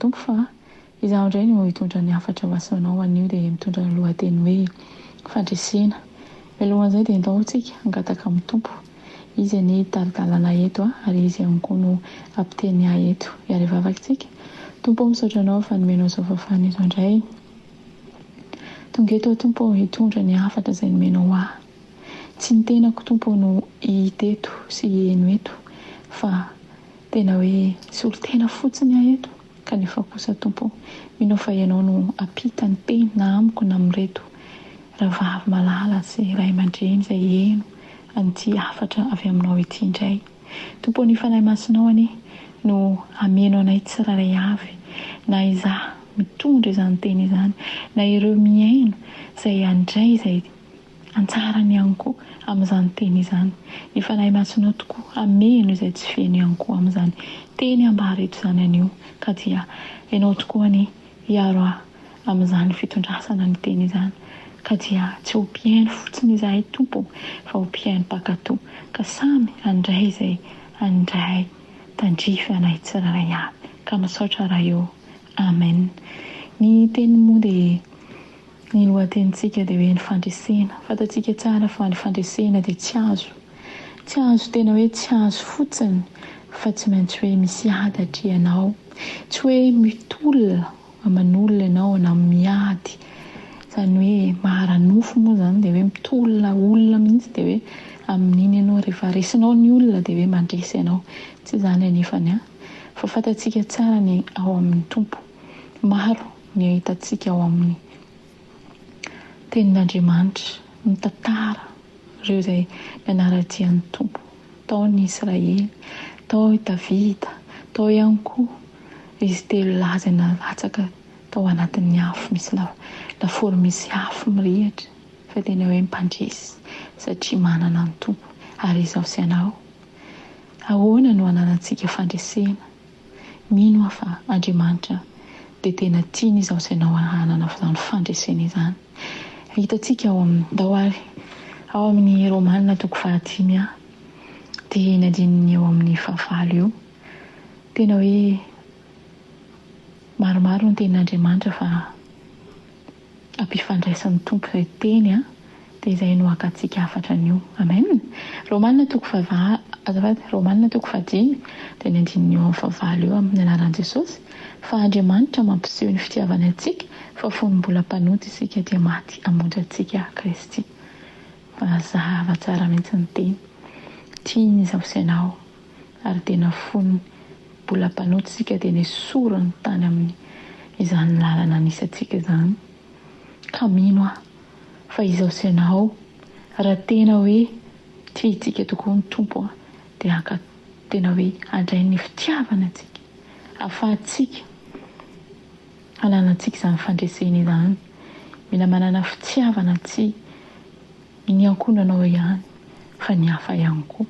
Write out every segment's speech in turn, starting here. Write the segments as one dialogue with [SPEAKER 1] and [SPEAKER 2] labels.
[SPEAKER 1] Tompo fa izaho indray no hitondra ny hafatra ho asanao anio dia mitondra ny lohateny hoe fandresena. Mialohan'izay dia ndao tsika hangataka amin'ny Tompo. Izy anie hitari-dalana ahy eto ary Izy ihany koa no hampiteny ahy eto. Hiara-hivavaka isika. Tompo ô misaotra Anao fa nomenao izao fahafahana izao indray. Tonga eto aho Tompo ô hitondra ny hafatra izay nomenao ahy. Tsy ny tenako Tompo ô no hita eto sy heno eto fa tena hoe solontena fotsiny aho eto kanefa kosa Tompo ô mino aho fa Ianao no hampita ny teny na amiko na amin'ireto rahavavy malala sy ray aman-dreny izay heno an'ity hafatra avy aminao ity indray. Tompo ô ny Fanahy Masinao anie no hameno anay tsirairay avy na izaho mitondra izany teny izany na ireo mihaino izay handray izay anjarany ihany koa amin'izany teny izany. Ny Fanahy Masinao tokoa hameno izay tsy feno ihany koa amin'izany teny ambara eto izany anio ka dia Ianao tokoa anie hiaro ahy amin'izany fitondrasana ny teny izany ka dia tsy ho mpihaino fotsiny izahay Tompo fa ho mpihaino mpankatò ka samy handray izay handray tandrify anay tsirairay avy ka misaotra Ray ô Amen Ny teny moa dia ny lohatenintsika dia hoe ny fandresena fantatsika tsara fa ny fandresena dia tsy azo tsy azo tena hoe tsy azo fotsiny fa tsy maintsy hoe misy ady atrehanao tsy hoe mitolona aman'olona ianao na miady, izany hoe mahara-nofo moa izany dia hoe mitolona olona mihitsy dia hoe amin'iny ianao rehefa resinao ny olona dia hoe mandresy ianao, tsy izany anefany an! Fa fantatsika tsara ny ao amin'ny Tompo, maro ny ahitantsika ao amin'ny tenin'Andriamanitra mitantara ireo izay nanara-dia ny Tompo, tao ny Israely, tao i Davida, tao ihany koa izy telolahy izay nalatsaka tao anatin'ny afo misy lafaoro misy afo mirehitra, fa tena hoe mpandresy satria manana ny Tompo. Ary izaho sy ianao, ahoana no hananantsika fandresena? Mino aho fa Andriamanitra dia tena tiany izaho sy ianao hanana izany fandresena izany. Hitantsika ao amin'ny, ndao ary, ao amin'ny Romana toko fahadimy a, dia ny andininy eo amin'ny fahavalo eo. Tena hoe maromaro ny tenin'Andriamanitra fa ampifandraisan'ny Tompo izay teny a, dia izay no hakantsika hafatra anio. Amen. Romana toko fahavalo, azafady, Romana toko fahadimy, dia ny andininy eo amin'ny fahavalo eo amin'ny anaran'i Jesosy, fa Andriamanitra mampiseho ny fitiavany antsika, fa fony mbola mpanota isika dia maty hamonjy antsika Kristy. Mazava tsara mihitsy ny teny. Tiany izaho sy ianao, ary tena fony mbola mpanota isika dia nesoriny tany amin'ny izany lalana nisy antsika izany. Ka mino aho fa izaho sy ianao raha tena hoe tiantsika tokoa ny Tompo dia haka tena hoe handray ny fitiavana antsika ahafahantsika hananantsika izany fandresena izany. Mila manana fitiavana tsy ny ankohonanao ihany fa ny hafa ihany koa.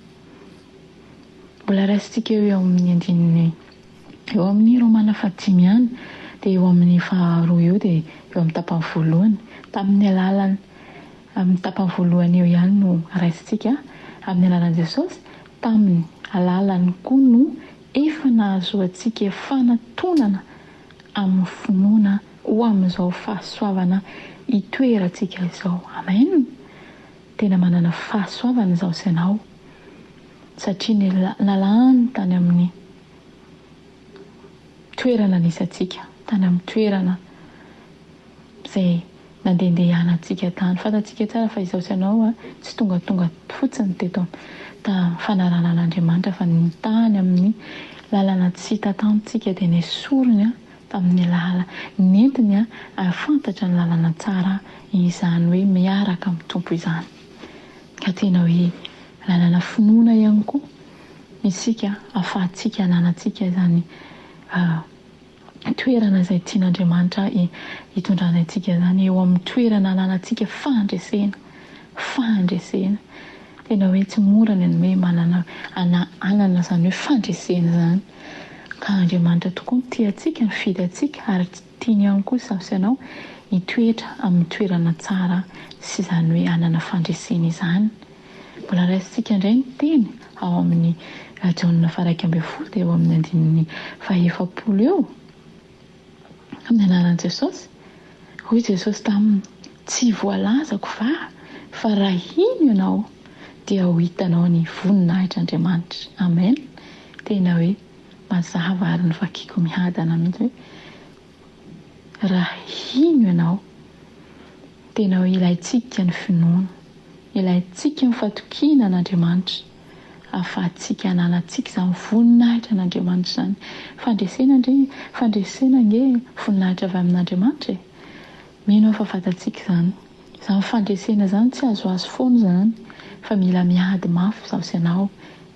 [SPEAKER 1] Mbola raisintsika eo amin'ny andininy Eo amin'ny Romana fahadimy ihany, dia eo amin'ny faharoa eo dia eo amin'ny tapany voalohany, tamin'ny alalan'ny, amin'ny tapany voalohany eo ihany no raisintsika, amin'ny alalan'i Jesosy, tamin'ny alalany koa no efa nahazoantsika fanatonana amin'ny finoana ho amin'izao fahasoavana itoerantsika izao. Amen! Tena manana fahasoavana izaho sy ianao satria nalany tany amin'ny toerana nisy antsika, tany amin'ny toerana izay nandehandehanantsika tany. Fantatsika tsara fa izaho sy ianao tsy tongatonga fotsiny teto tamin'ny fanarahana an'Andriamanitra fa ny tany amin'ny lalana tsy hita tamintsika dia nesoriny tamin'ny lala nentiny hahafantatra ny lalana tsara izany hoe miaraka amin'ny Tompo izany. Ka tena hoe lalana finoana ihany koa isika ahafahantsika ananantsika izany toerana izay tian'Andriamanitra hitondrana antsika izany eo amin'ny toerana ananantsika fandresena, fandresena. Tena hoe tsy mora ny hoe manana anana izany hoe fandresena izany. Ka Andriamanitra tokoa no tia antsika, nifidy antsika ary tiany ihany koa izaho sy ianao hitoetra amin'ny toerana tsara sy izany hoe hanana fandresena izany. Mbola raisintsika indray ny teny ao amin'ny Jaona faha 11 dia eo amin'ny andininy faha 40 eo. Amin'ny anaran'i Jesosy. Hoy Jesosy taminy, Tsy voalazako va fa raha hino ianao dia ho hitanao ny voninahitr'Andriamanitra. Amen. Tena hoe mazava ary novakiako miadana mihitsy hoe raha hino ianao. Tena hoe ilaintsika ny finoana. Ilaintsika ny fatokiana an'Andriamanitra ahafahantsika hananantsika izany voninahitra an'Andriamanitra izany. Fandresena ndry, fandresena ange voninahitra avy amin'Andriamanitra e! Mino aho fa fantatsika izany. Izany fandresena izany tsy azoazo foana izany fa mila miady mafy izaho sy ianao.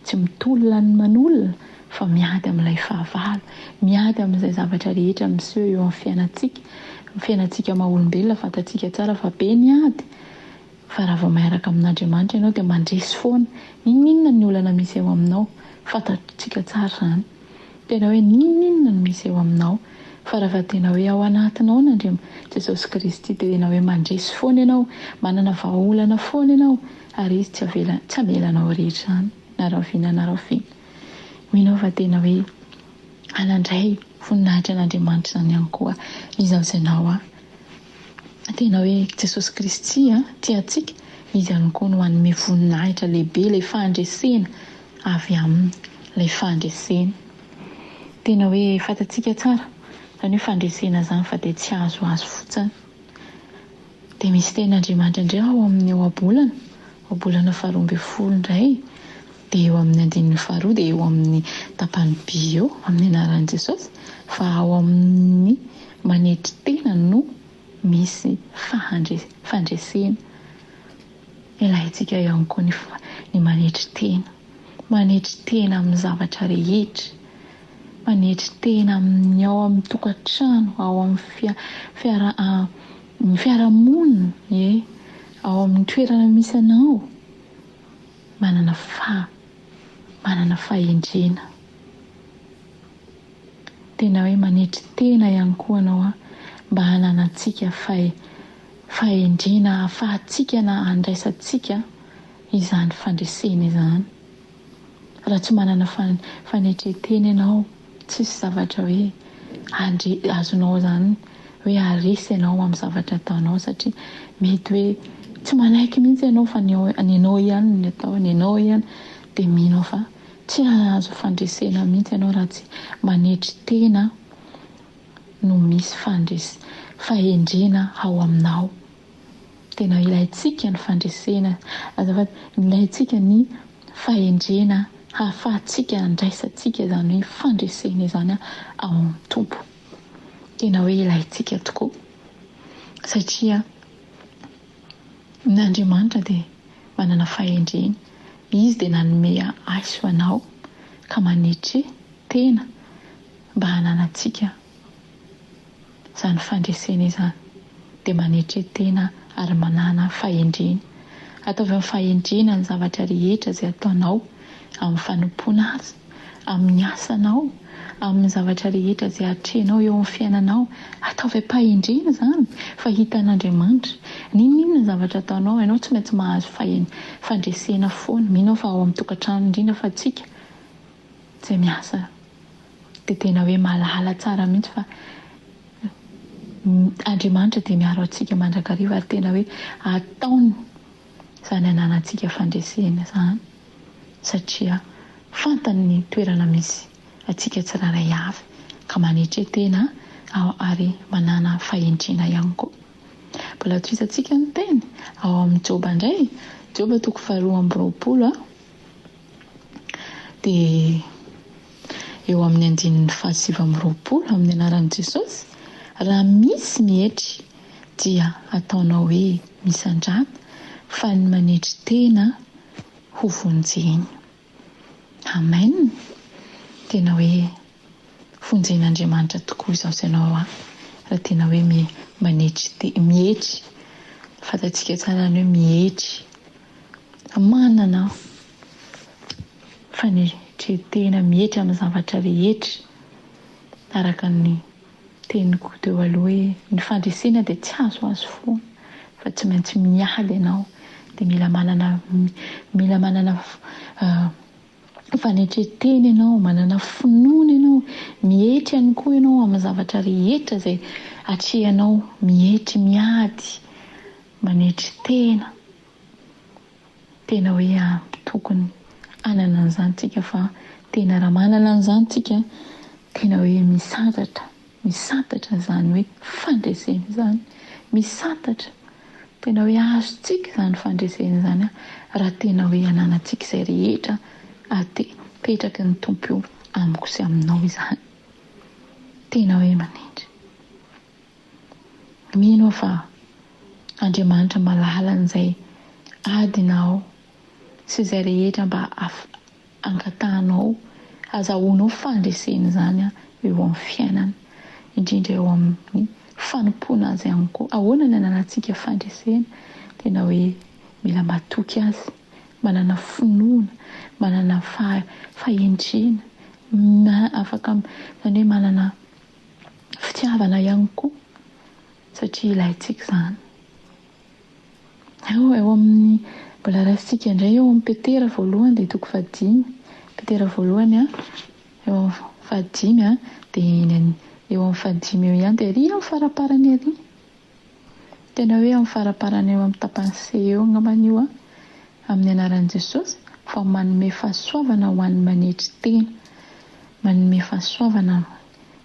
[SPEAKER 1] Tsy mitolona ny manolona fa miady amin'ilay fahavalo, miady amin'izay zavatra rehetra miseho eo amin'ny fiainantsika. Ny fiainantsika maha olombelona fantatsika tsara fa be ny ady. Fa raha vao miaraka amin'Andriamanitra ianao dia mandresy foana. N'inon'inona ny olana misy eo aminao, fantatsika tsara izany. Tena hoe n'inon'inona no misy eo aminao. Fa raha tena hoe ao anatinao ny Andriam, Jesosy Kristy dia tena hoe mandresy foana ianao, manana vahaolana foana ianao, ary Izy tsy avela, tsy hamela anao irery izany, na rahoviana na rahoviana. Mino aho fa tena hoe hanandray voninahitra an'Andriamanitra izany ihany koa izaho sy ianao an. Tena hoe Jesosy Kristy tia antsika, Izy ihany koa no hanome voninahitra lehibe ilay fandresena avy Aminy, ilay fandresena. Tena hoe fantatsika tsara izany hoe fandresena izany fa dia tsy azoazo fotsiny. Dia misy tenin'Andriamanitra indray ao amin'ny ohabolana, ohabolana faharoa ambinifolo indray, dia eo amin'ny andininy faharoa dia eo amin'ny tapany by eo, amin'ny anaran'i Jesosy, fa ao amin'ny manetry tena no misy fandresena. Ilaintsika ihany koa ny ny manetry tena. Manetry tena amin'ny zavatra rehetra. Manetry tena amin'ny ao amin'ny tokantrano, ao amin'ny fiara ny fiarahamonina, ie, ao amin'ny toerana misy anao. Manana faha manana fahendrena. Tena hoe manetry tena ihany koa anao an, mba hananantsika fahendrena ahafahantsika na handraisantsika izany fandresena izany. Raha tsy manana fanetren-tena ianao, tsisy zavatra hoe handre azonao izany hoe haharesy ianao amin'ny zavatra ataonao satria mety hoe tsy manaiky mihitsy ianao fa ny anao ihany no atao, ny anao ihany dia mino aho fa Tsy hahazo fandresena mihitsy ianao raha tsy manetry tena no misy fandres fahendrena ao aminao. Tena ilaintsika ny fandresena, azafady, ilaintsika ny fahendrena hahafahantsika handraisantsika izany hoe fandresena izany ao amin'ny Tompo. Tena hoe ilaintsika tokoa satria ny Andriamanitra dia manana fahendrena. Izy dia nanome ahy sy ho anao ka manetre tena mba hananantsika izany fandresena izany. Dia manetre tena ary manàna fahendrena. Ataovy amin'ny fahendrena ny zavatra rehetra izay ataonao amin'ny fanompoana Azy. Amin'ny asanao, amin'ny zavatra rehetra izay atrehinao eo amin'ny fiainanao. Ataovy am-pahendrena izany fa hitan'Andriamanitra. N'inon'inona zavatra ataonao, ianao tsy maintsy mahazo fandresena foana. Mino aho fa ao amin'ny tokantrano indrindra fa tsika izay miasa dia tena hoe mahalala tsara mihitsy fa Andriamanitra dia miaro antsika mandrakariva ary tena hoe ataony izany ananantsika fandresena izany. satria fantany ny toerana misy antsika tsirairay avy ka manetre tena ary manana fahendrena ihany koa. Mbola tohizantsika ny teny ao amin'ny Joba indray, Joba toko faharoa amby roapolo dia eo amin'ny andininy fahasivy amby roapolo amin'ny anaran'i Jesosy, raha misy mietry dia ataonao hoe misandrata fa ny manetry tena ho vonjeny. Amen! Tena hoe vonjen'Andriamanitra tokoa izaho sy ianao an! Raha tena hoe manetry te, mietry, fantatsika tsara ny hoe mietry, manana fanetren-tena, mietry amin'ny zavatra rehetra, araka ny Teniko teo aloha hoe ny fandresena dia tsy azoazo foana fa tsy maintsy miady ianao dia mila manana mila manana. Fanetren-tena ianao, manana finoana ianao, mietry ihany koa ianao amin'ny zavatra rehetra izay atrehanao, mietry, miady, manetry tena. Tena hoe ampy tokony hanana an'izany tsika fa tena raha manana an'izany tsika tena hoe misantatra, misantatra izany hoe fandresena izany, misantatra, tena hoe azontsika izany fandresena izany raha tena hoe ananantsika izay rehetra apetraky ny Tompo amiko sy aminao izany. Tena hoe manendry. Mino aho fa Andriamanitra mahalala an'izay adinao sy izay rehetra mba angatahanao hazahoanao fandresena izany eo amin'ny fiainana, indrindra eo amin'ny fanompoana Azy ihany koa. Ahoana ny ananantsika fandresena? Tena hoe mila matoky Azy, manana finoana, manana fahendrena, afaka izany hoe manana fitiavana ihany koa satria ilaintsika izany. Eo eo amin'ny mbola raisintsika indray eo amin'ny Petera voalohany dia toko fahadimy. Petera voalohany a, eo amin'ny fahadimy a, dia eny eo amin'ny fahadimy eo ihany dia ary amin'ny faraparany ary. Tena hoe amin'ny faraparany eo amin'ny tapany C eo angambany io a, amin'ny anaran'i Jesosy fa manome fahasoavana ho an'ny manetry tena. Manome fahasoavana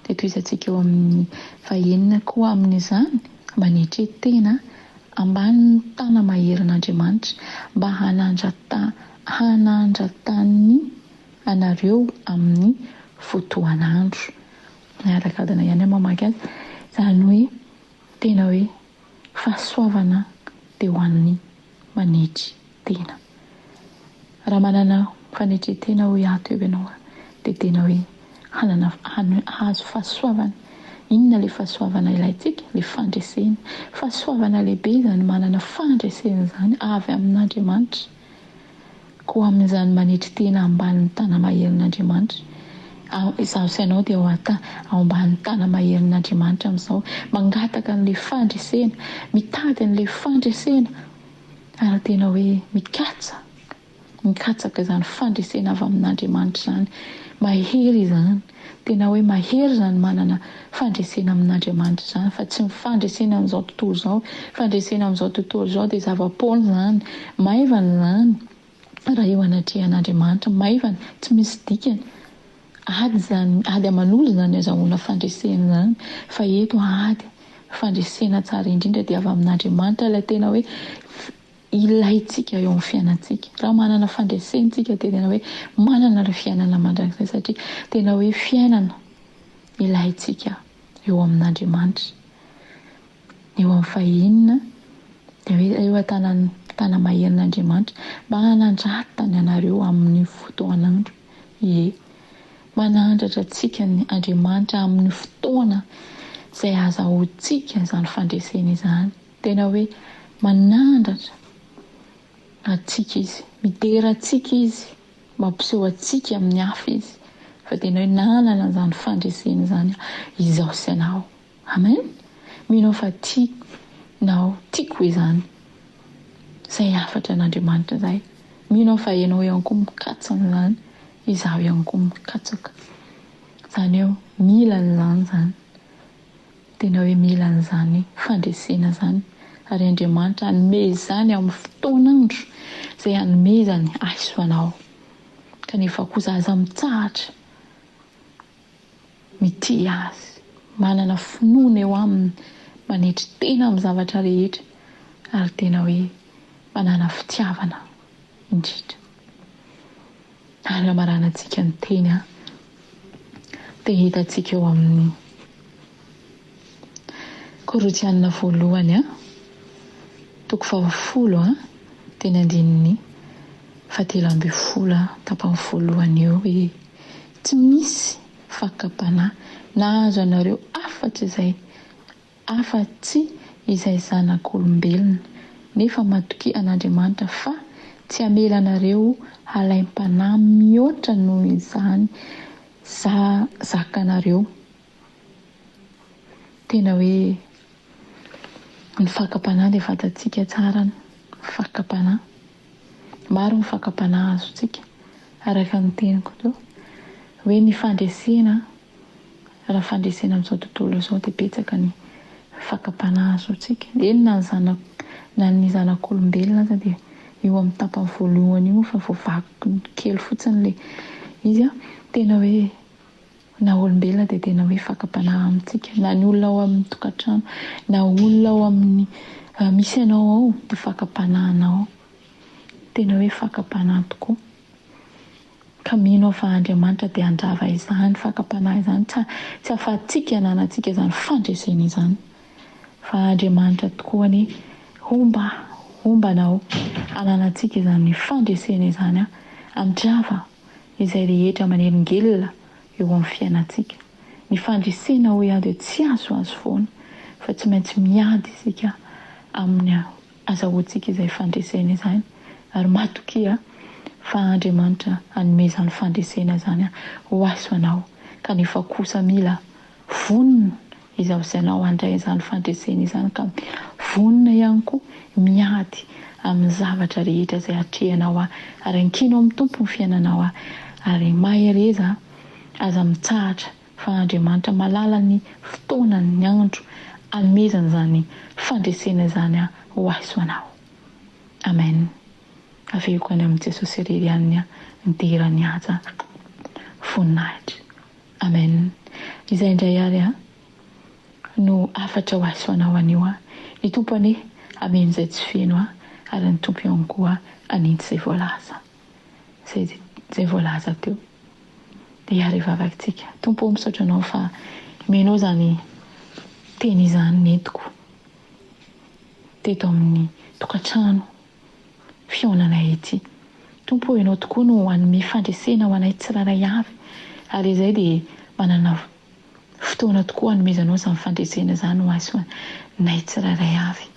[SPEAKER 1] Dia tohizantsika eo amin'ny fahenina koa amin'izany, manetre tena ambanin'ny tana-maherin'Andriamanitra mba hanandratany anareo amin'ny fotoan'andro. Miadakadana ihany aho mamaky azy. Izany hoe tena hoe fahasoavana dia ho an'ny manetry tena. Raha manana fanetren-tena hoy aho teo ianao dia tena hoe hanana hahazo fahasoavana. Inona ilay fahasoavana ilaintsika? Ilay fandresena. Fahasoavana lehibe izany manana fandresena izany avy amin'Andriamanitra. Koa amin'izany manetry tena ambanin'ny tana-maherin'Andriamanitra. Izaho sy ianao dia ao ambanin'ny tana-maherin'Andriamanitra amin'izao. Mangataka an'ilay fandresena, mitady an'ilay fandresena. Ary tena hoe mikatsa, mikatsaka izany fandresena avy amin'Andriamanitra izany. Mahery izany. Tena hoe mahery izany manana fandresena amin'Andriamanitra izany fa tsy ny fandresena amin'izao tontolo izao. Fandresena amin'izao tontolo izao dia zava-poana izany. Maivana izany raha eo anatrehan'Andriamanitra. Maivana, tsy misy dikany. Ady izany, ady aman'olona izany azahoana fandresena izany. Fa eto ady, fandresena tsara indrindra dia avy amin'Andriamanitra ilay tena hoe ilaintsika eo amin'ny fiainantsika. Raha manana fandresena isika dia tena hoe manana ilay fiainana mandrakizay satria tena hoe fiainana ilaintsika eo amin'Andriamanitra. Eo amin'ny fahenina dia hoe eo an-tanan'ny tana-maherin'Andriamanitra mba hanandratany anareo amin'ny fotoan'andro. Ie, manandratra antsika ny Andriamanitra amin'ny fotoana izay ahazahoantsika izany fandresena izany. Tena hoe manandratra antsika Izy, midera antsika Izy, mampiseho antsika amin'ny hafa Izy fa tena hoe nanana an'izany fandresena izany izaho sy ianao. Amen! Mino aho fa tianao, tiako izany. Izay hafatra an'Andriamanitra izay. Mino aho fa ianao ihany koa mikatsaka an'izany, izaho ihany koa mikatsaka. Izany hoe mila an'izany izany. Tena hoe mila an'izany fandresena izany. Ary Andriamanitra hanome izany amin'ny fotoan'andro izay hanomezany ahy sy ho anao. Kanefa kosa aza mitsahatra. Mitia Azy, manana finoana eo Aminy, manetry tena amin'ny zavatra rehetra, ary tena hoe manana fitiavana indrindra. Ary hamaranantsika ny teny dia hitantsika eo amin'ny Korotianina voalohany toko fahafolo teny andininy fahatelo ambin'ny folo tapany voalohany eo hoe Tsy misy fakam-panahy nahazo anareo afa-tsy izay afa-tsy izay zanak'olombelona, nefa matokia an'Andriamanitra fa tsy hamela anareo halaim-panahy mihoatra noho izany zakanareo. Tena hoe ny fakam-panahy dia fantatsika tsara ny fakam-panahy. Maro ny fakam-panahy azontsika. Araka ny teniko teo hoe ny fandresena, raha fandresena amin'izao tontolo izao dia betsaka ny fakam-panahy azontsika. Eny na ny zanak na ny zanak'olombelona aza dia io amin'ny tapany voalohany io fa voavaky kely fotsiny ilay izy an, tena hoe na olombelona dia tena hoe fakam-panahy amintsika, na ny olona ao amin'ny tokantrano, na olona ao amin'ny misy anao ao dia fakam-panahy anao. Tena hoe fakam-panahy tokoa. Ka mino aho fa Andriamanitra dia handrava izany fakam-panahy izany. Tsy tsy ahafahantsika hananantsika izany fandresena izany. Fa Andriamanitra tokoa anie homba homba anao hananantsika izany fandresena izany handrava izay rehetra manelingelina eo amin'ny fiainantsika. Ny fandresena hoy aho dia tsy azoazo foana fa tsy maintsy miady isika amin'ny Azahoantsika izay fandresena izany ary matokia fa Andriamanitra hanome izany fandresena izany ho ahy sy ho anao kanefa kosa mila vonona izaho sy ianao handray izany fandresena izany ka vonona ihany koa miady amin'ny zavatra rehetra izay atrehanao ary ankino amin'ny Tompo ny fiainanao ary mahereza aza mitsahatra Fa Andriamanitra malala ny fotoana ny andro anomezany izany fandresena izany ho ahy sy ho anao. Amen. Averiko any amin'i Jesosy irery ihany ny dera ny haja voninahitra. Amen. Izay indray ary an no hafatra ho ahy sy ho anao anio an. Ny Tompo anie hameno izay tsy feno an, ary ny Tompo ihany koa hanintsy izay voalaza. Izay izay voalaza teo. Dia hiara-hivavaka-tsika. Tompo ô misaotra Anao fa nomenao izany teny izany nentiko teto amin'ny tokantrano fihaonanay ity. Tompo ô Ianao tokoa no hanome fandresena ho anay tsirairay avy ary izay dia manana fotoana tokoa hanomezanao izany fandresena izany ho ahy sy ho anay tsirairay avy.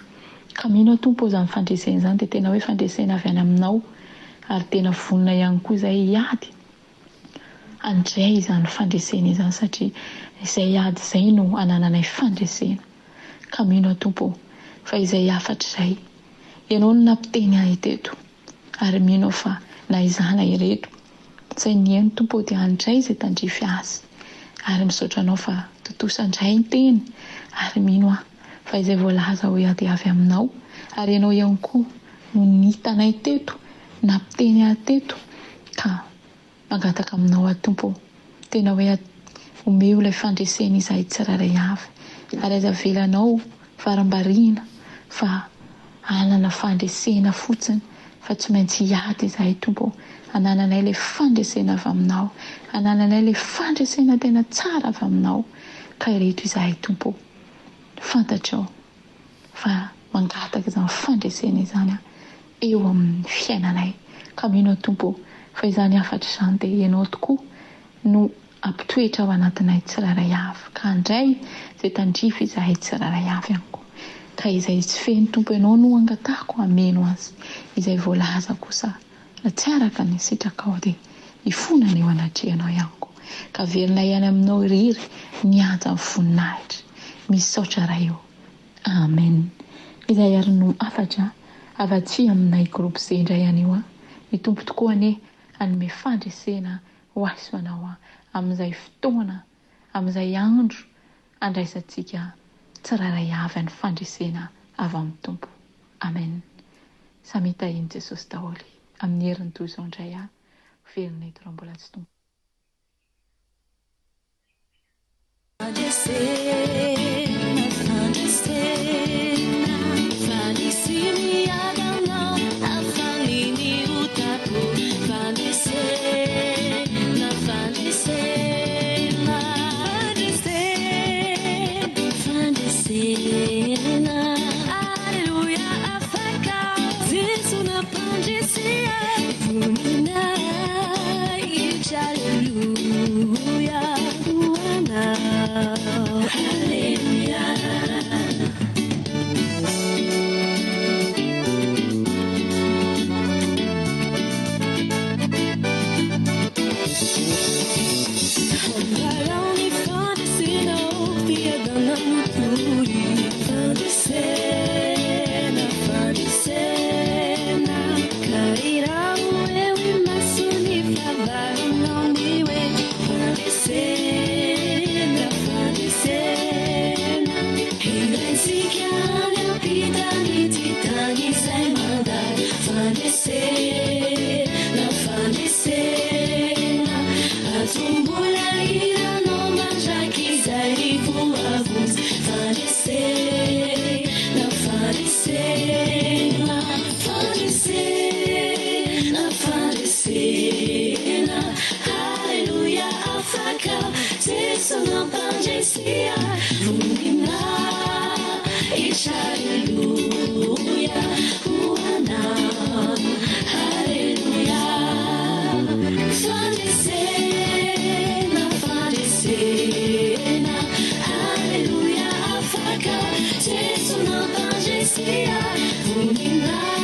[SPEAKER 1] Ka mino aho Tompo ô izany fandresena izany dia tena hoe fandresena avy any Aminao ary tena vonona ihany koa izahay hiady handray izany fandresena izany satria izay ady izay no anananay fandresena. Ka mino aho Tompo ô fa izay hafatra izay Ianao no nampiteny ahy teto ary mino aho fa na izaho na ireto izay nihaino Tompo ô dia handray izay tandrify azy ary misaotra Anao fa tontosa indray ny teny ary mino aho fa izay voalaza hoy aho dia avy Aminao ary Ianao ihany koa no nitanay teto nampiteny ahy teto ka mangataka Aminao aho Tompo ô tena hoe omeo ilay fandresena izahay tsirairay avy ary aza avelanao varimbariana fa hanana fandresena fotsiny fa tsy maintsy hiady izahay Tompo ô, hanananay ilay fandresena avy Aminao, hanananay ilay fandresena tena tsara avy Aminao, ka ireto izahay Tompo ô, fantatrao fa mangataka izany fandresena izany aho eo amin'ny fiainanay, ka mino aho Tompo ô fa izany hafatra izany dia Ianao tokoa no Ampitoetra ao anatinay tsirairay avy, ka handray izay tandrify izahay tsirairay avy ihany koa. Ka izay tsy feno Tompo Ianao no angatahako hameno azy, izay voalaza kosa raha tsy araka ny sitrakao dia hifonana eo anatrehanao ihany koa. Ka averinay any Aminao irery ny haja ny voninahitra. Misaotra Ray o. Amen. Izay ary no hafatra avy aty aminay groupe C indray anio an. Ny Tompo tokoa anie hanome fandresena Ho ahy sy ho anao amin'izay fotoana, amin'izay andro andraisantsika tsirairay avy ny fandresena avy amin'ny Tompo. Amen. Samia tahian'i Jesosy daholo. Amin'ny heriny toy izao indray aho velona eto raha mbola tsy Tompo.
[SPEAKER 2] Fandresena, fandresena, fa nisy miady aminao, afany ny otako. Fandresena, fandresena, fandresena, fandresena, aleloia afaka, Jeso nampandresy ahy, voninahitra, aleloia. Haleloia ho anao. Fandresena, fandresena, Atombola hiranao mandrakizay voavonjy. Fandresena, fandresena, fandresena, fandresena, Haleloia, afaka, Jeso nampandresy ahy. Voninahitra, haleloia, ho anao, haleloia. Fandresena, fandresena, haleloia, afaka, Jeso nampandresy ahy. Voninahitra.